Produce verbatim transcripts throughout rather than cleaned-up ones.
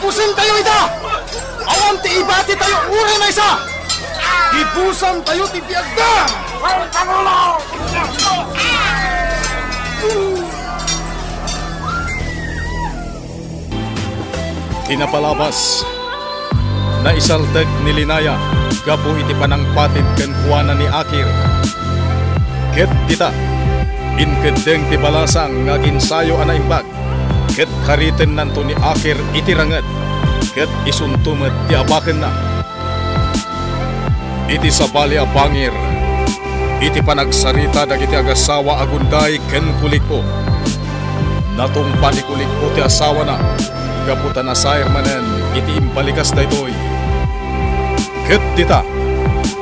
Gibusantayo ida! Awan ti ibatitayo uray maysa! Gibusantayo ti biagda! Ti napalabas, naisaltek ni Linaya gapu iti panangpatid kenkuana ni Akir. Ket dita, inkeddeng ti balasang nga aginsayo a naimbag, ket karitennanto ni Akir iti ranget, ket isunto met ti abakenna. Iti sabali a bangir, iti panagsarita dagiti agasawa a Gunday ken Kulig-o, natungpa ni Kulig-o ti asawana gapu ta nasair manen iti imbalikas daytoy. Ket dita,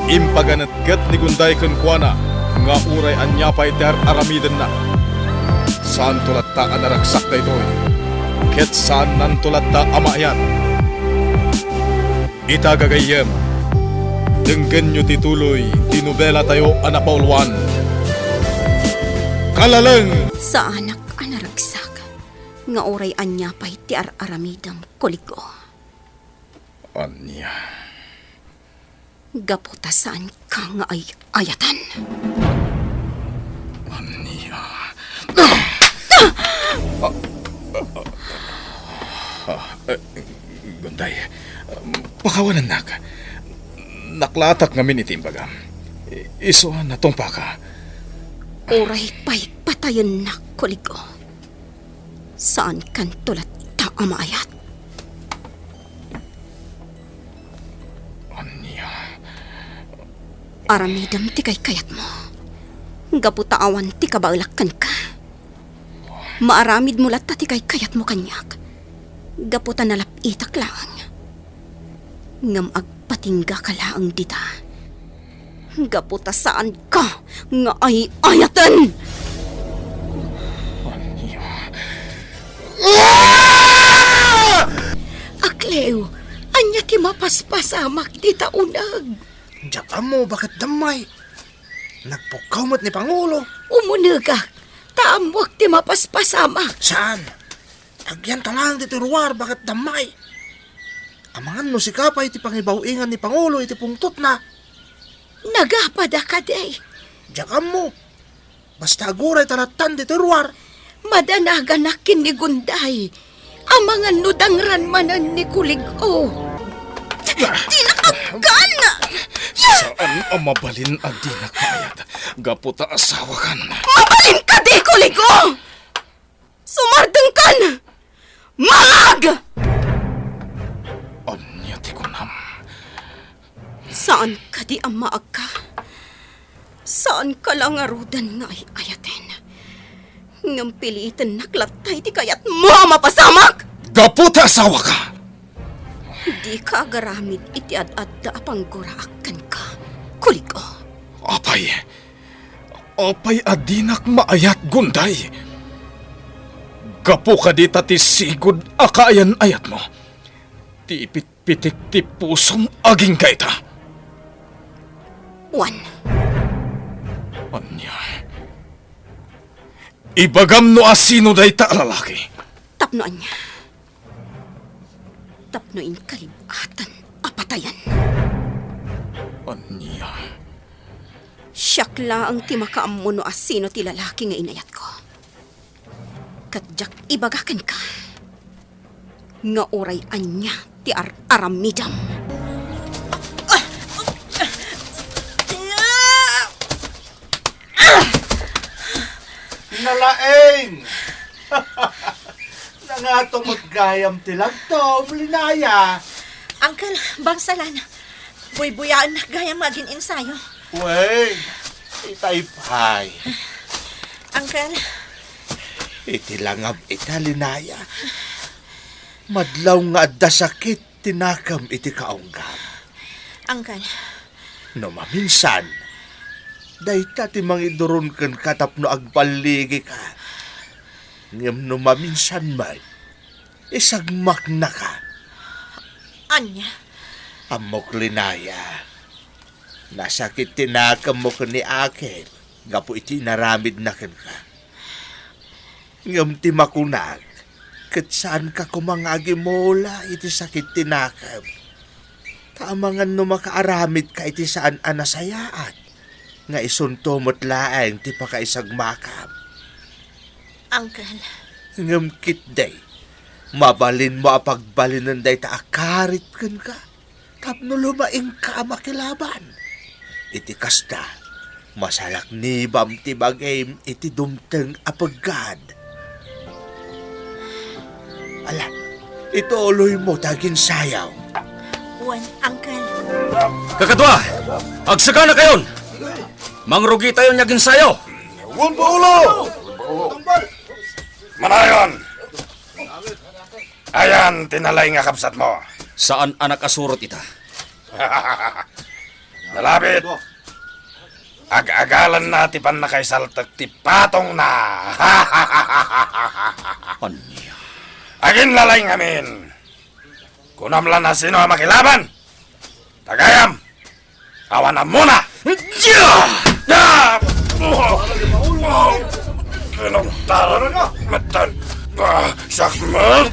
impaganet ket ni Gunday kenkuana nga uray ania pay ti ar-aramidenna. Saanto latta a naragsak daytoy, ket saannanto latta a maayat. Ita gagayyem, denggenyo ti tuloy ti nobelatayo a napauluan. Kalaleng! Saanak a naragsak nga uray ania pay ti ar-aramidem, Kulig-o. Ania? Gapu ta saanka nga ay-ayaten. Ania? Ah, eh, Gunday, pakawanennak. Naklatak ngamin iti imbagam. I-, isu a natungpaka. Uray pay patayennak, Kulig-o. Saankanto latta a maayat. Ania? Aramidem ti kaykayatmo. Gapu ta awan ti kabaelak kenka. Maaramidmo latta ti kaykayatmo kaniak. Gapu ta nalap-itak laeng. Ngem agpatinggaka laeng dita. Gapu ta saanka nga ay-ayaten. Ania? Ah! A Cleo, ania ti mapaspasamak dita uneg? Diak ammo baket dammay. Nagpukkaw met ni Pangulo. Umunegak, ta ammoak ti mapaspasamak. Saan? Agyanta laeng ditoy ruar baket dammay. Amangan no sika pay ti pangibaw-ingan ni Pangulo iti pungtotna. Nagapada kadi? Diak ammo. Basta aguray ta lattan ditoy ruar. Madanaganak ken ni Gunday. Amangan no dangran manen ni Kulig-o. Dinak agkan! Saan a mabalin a dinak maayat gapu ta asawakan. Mabalin kadi, Kulig-o! Sumardengkan! Mangag! Ania ti kunam? Saan kadi a maagka? Saanka la ngaruden nga ay-ayaten. Ngem piliitennak latta iti kayatmo a mapasamak! Gapu ta asawaka! Dika agaramid iti ad-adda a pangguraak kenka, Kulig-o. Apay, Apay a dinak maayat, Gunday? Gapu kadi ta ti sigud a kaayan-ayatmo, ti ipitpitik ti pusom agingga ita? Wen. Ania? Ibagam no asino dayta a lalaki. Tapno ania? Tapno inkalib-atan a patayen. Ania? Siak laeng ti makaammo no asino ti lalaki nga inayatko. Ket diak ibaga kenka nga uray ania ti ar-aramidem. Nalaing! Nangato met gayam ti lagtom, Linaya. Uncle, bangsalan. Buybuyaennak gayam nga agin-ensayo. Wen, itay pay. Uncle. Iti langab ita, Linaya. Madlaw nga adda sakit ti nakem iti kaunggam. Uncle. No maminsan, dayta ti mangiduron kenka tapno agballigika. Ngem no maminsan met, isagmaknaka. Ania? Ammok, Linaya. Nasakit ti nakemmo ken ni Aker gapu iti inaramidna kenka. Ngem ti makunak, ket saanka koma nga agimula iti sakit ti nakem. Ta amangan no makaaramidka iti saan a nasayaat, nga isunto met laeng ti pakaisagmakam. Uncle. Ngem ketdi, mabalinmo a pagbalinen dayta a karit kenka tapno lumaingka a makilaban. Iti kasta, masalaknibam ti bagim iti dumteng a peggad. Ala, ituloymo ti aginsayo. Wen, Uncle. Kakadua, agsaganakayon! Mangrugitayon nga aginsayo! Wen, Pangulo! Manayon! Ayan ti nalaing a kabsatmo. Saan a nakasurot ita. Nalabit. Ag-agalanna ti pannakaisaltek ti patongna. Ania? Aginlalaing amin. Kunam la no sino a makilaban. Tagayam. Awan ammona! Kinugtaran! Matan! Sakmal!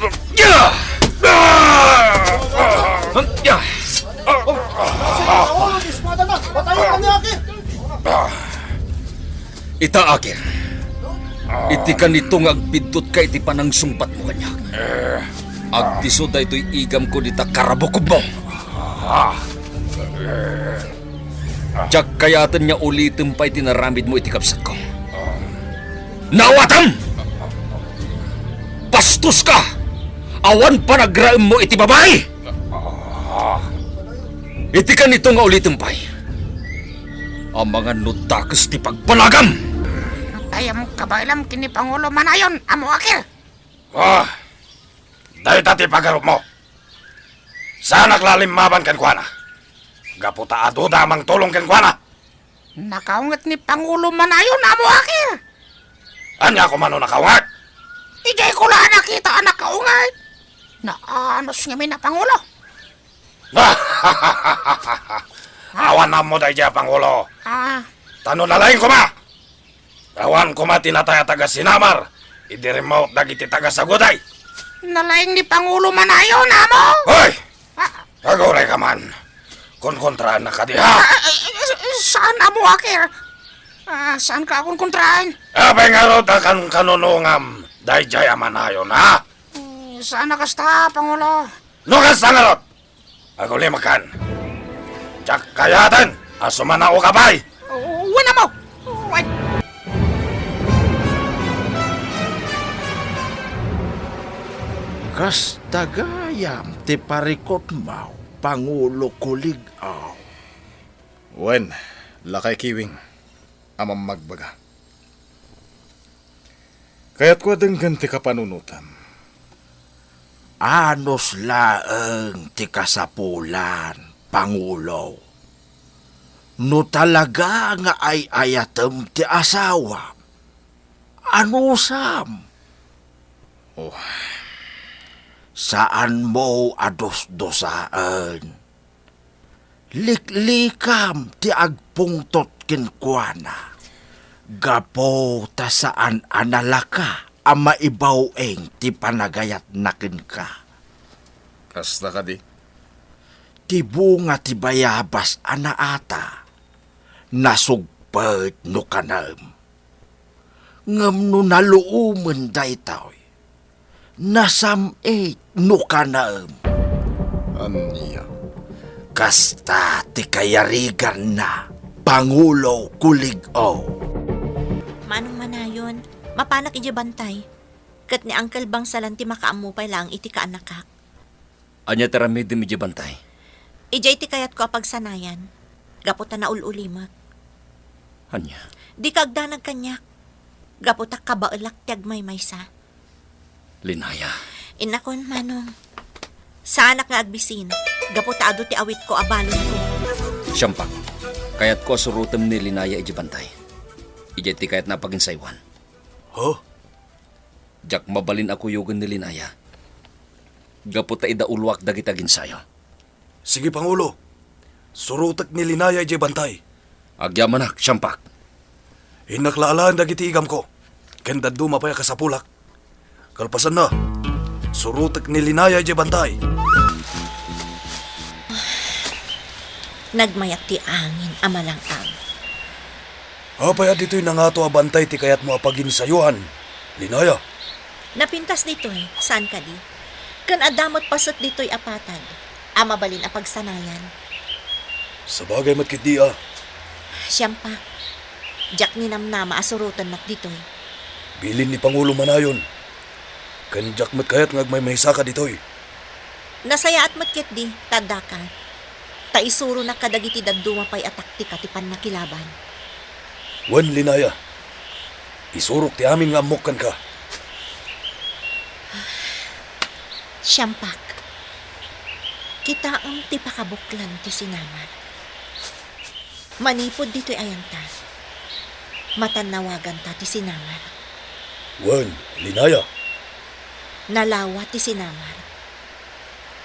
Ita, Akir. Iti kanito nga agbiddut ka iti panangsungbatmo kaniak. Agdisso daytoy igamko dita karabukobmo. Diak kayaten nga ulitem pay ti naramidmo iti kabsatko. Naawatam! Bastoska! Awan panagraemmo iti babai! Iti kanito nga ulitem pay, amangan no dakes ti pagbanagam! Dayam kabaelam ken ni Pangulo Manayon, Amo Akir! Ah, dayta ti pagarupmo. Saanak la a limmaban kenkuana, gapu ta aduda a mangtulong kenkuana. Nakaunget ni Pangulo Manayon, Amo Akir. Ania koma no nakaunget? Idiay ko la a nakita a nakaunget. Naanus ngamin a Pangulo. Awan ammo daydiay a Pangulo. Ah. Ta no nalaing koma, awan koma ti natay a taga-Sinamar idi rimmaut dagiti taga-Saguday. Nalaing ni Pangulo Manayon, Amo! Hoy! Ah. Aguray ka man. Konkontraannak kadi, ha? Ah, eh, eh, saan, Amo Akir? Ah, saanka a konkontraan? Apay ngarud a kankanunongam daydiay a Manayon, ha? Eh, saan a kasta, Pangulo. No kasta ngarud, agulimakkan. Diak kayaten a sumanaoka pay. Wen, Amo. Wen. Kasta gayam ti parikutmo, Pangulo Kulig-aw. Wen, Lakay Kiwing a mammagbaga. Kayatko a denggen ti kapanunotam. Anus laeng ti kasapulan, Pangulo. No talaga nga ay-ayatem ti asawam, anusam. Oh, saanmo a dusdusaen. Liklikam ti agpungtot kenkuana, gapu ta saan a nalaka a maibaw-eng ti panagayatna kenka. Kasta kadi? Ti bunga ti bayabas a naata, nasugpet no kanem. Ngem no naluomen daytoy, nasam-it no kanem. Ania? Kasta ti kayariganna, Pangulo Kulig-aw. Manong Manayon, mapanak idiay bantay. Ket ni Uncle Bangsalan ti makaammo pay laeng iti kaanakak. Ania ti aramidem idiay bantay? Idiay ti kayatko a pagsanayan, gapu ta naul-ulimek. Ania? Dika agdanag kaniak, gapu ta kabaelak ti agmaymaysa. Linaya. Innakon, Manong. Saanak nga agbisin, gapu ta adu ti awitko a balonko. Siampak, kayatko a surotem ni Linaya idiay bantay. Idiay ti kayatna a paginsaywan. Huh? Diak mabalin a kuyogen ni Linaya, gapu ta idauloak dagiti aginsayo. Sige, Pangulo. Surotek ni Linaya idiay bantay. Agyamanak, Siampak. Innak la alaen dagiti igamko, ken dadduma pay a kasapulak. Kalpasanna, Surotek ni Linaya idiay bantay. Nagmayat ti angin a malang-ang. Apay a ditoy nangato a bantay ti kayatmo a paginsayoan, Linaya? Napintas ditoy, saan kadi? Ken adda met paset ditoy a patag a mabalin a pagsanayan. Sabagay met ketdi a. Siampak, diak ninamnama a surotennak ditoy. Bilin ni Pangulo Manayon, ken diak met kayat nga agmaymaysaka ditoy. Nasayaat met ketdi, ta addaka. Ta isuronak kadagiti dadduma pay a taktika ti pannakilaban. Wen, Linaya, isurok ti amin nga ammok kenka. Siampak, kitaem ti pakabuklan ti sinamar. Manipud ditoy ayanta, matannawaganta ti sinamar. Wen, Linaya. Nalawa ti sinamar.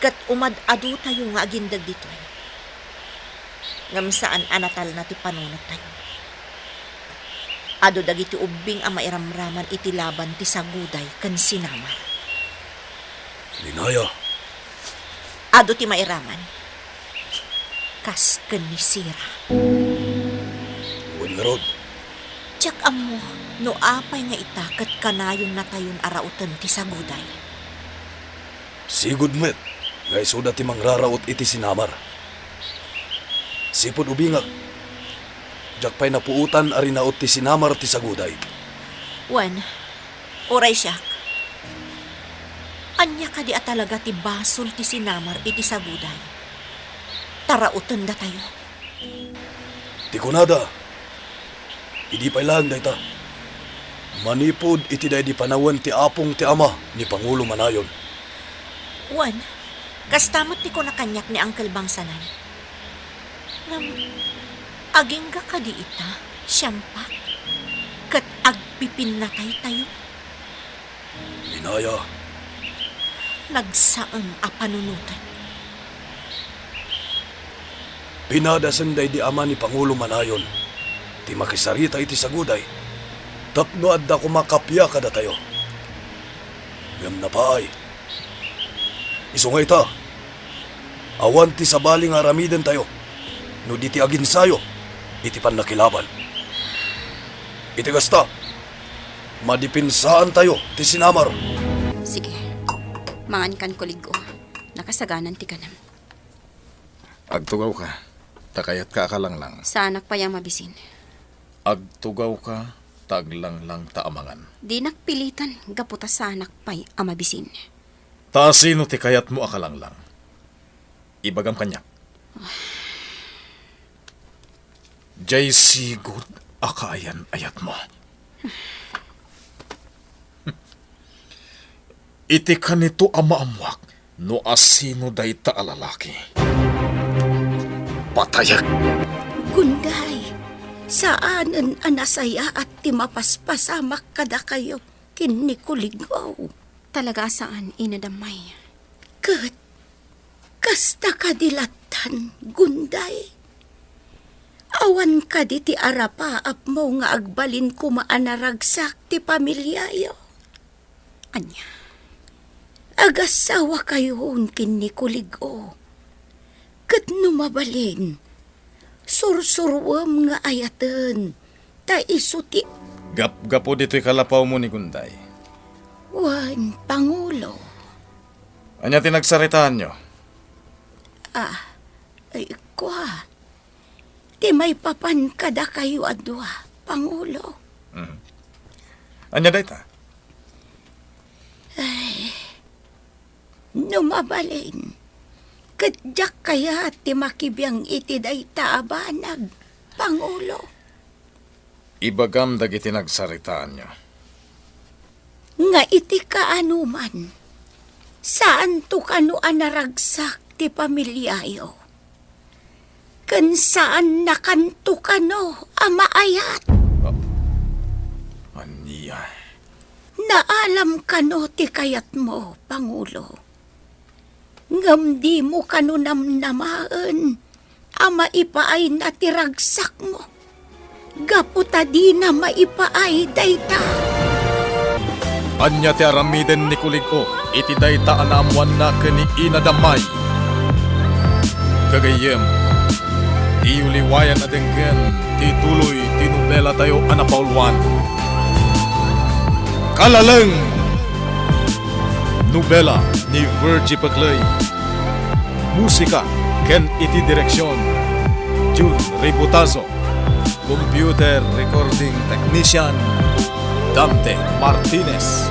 Ket umad-adutayo nga agindeg ditoy. Ngem saan a natalna ti panunottayo. Adu dagiti ubbing a mairamraman iti laban ti saguday ken sinamar. Linaya. Adu ti mairaman. Kas ken ni Sira. Wen ngarud. Diak ammo no apay nga ita ket kanayonnatayon a rauten ti saguday. Sigud met nga isuda ti mangraraut iti sinamar. Sipud ubingak, diak pay napuotan a rinaut ti sinamar ti saguday. Wen, uray siak. Ania kadi a talaga ti basol ti sinamar iti saguday? Ta rautendatayo. Ti kunada, idi pay laeng dayta, manipud iti daydi panawen ti apong ti ama ni Pangulo Manayon. Wen, kasta met ti kuna kaniak ni Uncle Bangsanan. Ngem, agingga kadi ita, siampak, ket agpipinnataytayo? Linaya. Nagsaem a panunoten. Pinadasen daydi ama ni Pangulo Manayon ti makisarita iti saguday tapno adda koma kappia kadatayo. Ngem napaay. Isu nga ita, awan ti sabali nga aramidentayo no di ti aginsayo iti pannakilaban. Iti kasta, madipinsaantayo ti sinamar. Sige. Mangankan, Kulig-o. Nakasaganan ti kanem. Agtugawka, ta kayatka a kalanglang. Saanak pay a mabisin. Agtugawka, ta aglanglang ta a mangan. Dinak pilitan gapu ta saanak pay a mabisin. Ta asino ti kayatmo a kalanglang? Ibagam kaniak. Diay sigud a kaayan-ayatmo. Iti kanito a maammuak no asino dayta a lalaki. Patayek! Gunday, saanen a nasayaat ti mapaspasamak kadakayo ken ni Kulig-o. Talaga a saan, Ina Damay. Ket kasta kadi lattan, Gunday? Awan kadi ti arapaapmo nga agbalin koma a naragsak ti pamiliayo? Ania? Agassawakayon ken ni Kulig-o. Ket no mabalin, sursuruem nga ayaten, ta isu ti... Gapgapu ditoy kalapawmo ni Gunday. Wen, Pangulo. Ania ti nagsaritaanyo? Ah, ay, kua. Ti maipapan kadakayo a dua, Pangulo. Mhm. Ania dayta? Ay, no mabalin, ket diak kayat ti makibiang iti dayta a banag, Pangulo. Ibagam dagiti nagsaritaanyo. Nga iti kaanoman, saanto kano a naragsak ti pamiliayo. Ken saannakanto kano a maayat. Ah, ania? Naalam kano ti kayatmo, Pangulo. Ngem dimo kano namnamaen a maipaayna ti ragsakmo, gapu ta dina maipaay dayta. Ania ti aramiden ni Kulig-o iti dayta a naammoanna ken ni Ina Damay? Gagayyem, diyo liwayan a denggen ti tuloy ti nobelatayo a napauluan, Kalaleng! Nobela ni Virgie Pecley. Musika ken iti direksion, Jun Ributazo. Computer recording technician, Dante Martinez.